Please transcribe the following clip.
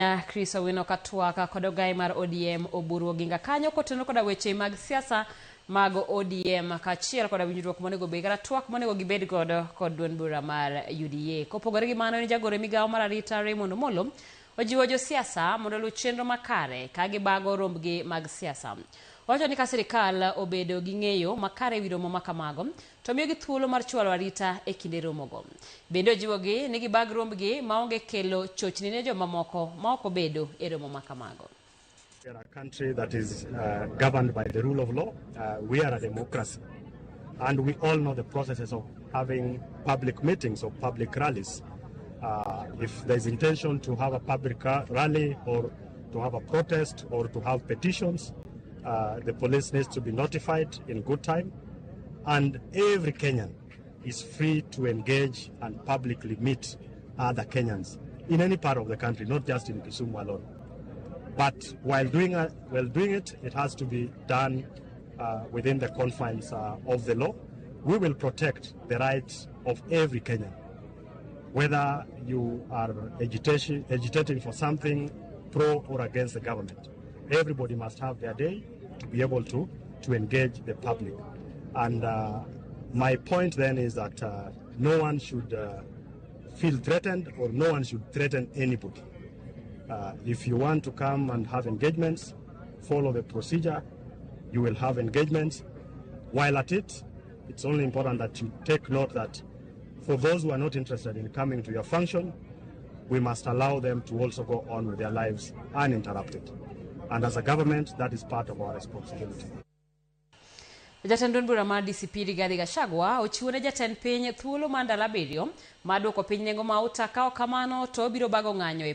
Chris Owino katwak kod ogaye mar ODM Oburu Oginga kanyo kotenore koda weche mag siasa mag ODM kaachiel koda winjruok monego bed kata twak monego gibed godo kod duond bura mar UDA. Kopogore gi mano, en jagoro e migawo mar arita Raymond Omolo ojiwo josiasa mondo oluw chenro makare ka gibago rombgi mag siasa. Owacho ni ka sirikal obedo gi ng'eyo makare ewi romo makamago to miyogi thuolo mar chwalo arita e kinde romogo. Bende ojiwogi ni gibag rombgi maonge kelo chochni ne jomamoko ma ok obedo e romo makamago. We are a country that is governed by the rule of law. We are a democracy. And we all know the processes of having public meetings or public rallies. If there's intention to have a public rally or to have a protest or to have petitions, the police needs to be notified in good time. And every Kenyan is free to engage and publicly meet other Kenyans in any part of the country, not just in Kisumu alone. But while doing it, it has to be done within the confines of the law. We will protect the rights of every Kenyan. Whether you are agitating for something pro or against the government, everybody must have their day to be able to engage the public. And my point then is that no one should feel threatened or no one should threaten anybody. If you want to come and have engagements, follow the procedure. You will have engagements. While at it, it's only important that you take note that for those who are not interested in coming to your function, we must allow them to also go on with their lives uninterrupted. And as a government, that is part of our responsibility. Jatend duond bura mar DCP Rigathi Gachagua ochiwo ne jatend piny thuolo mar ndalo 7 mar duoko piny nengo mauta. Ka ok kamano to obiro bago ng'anyo e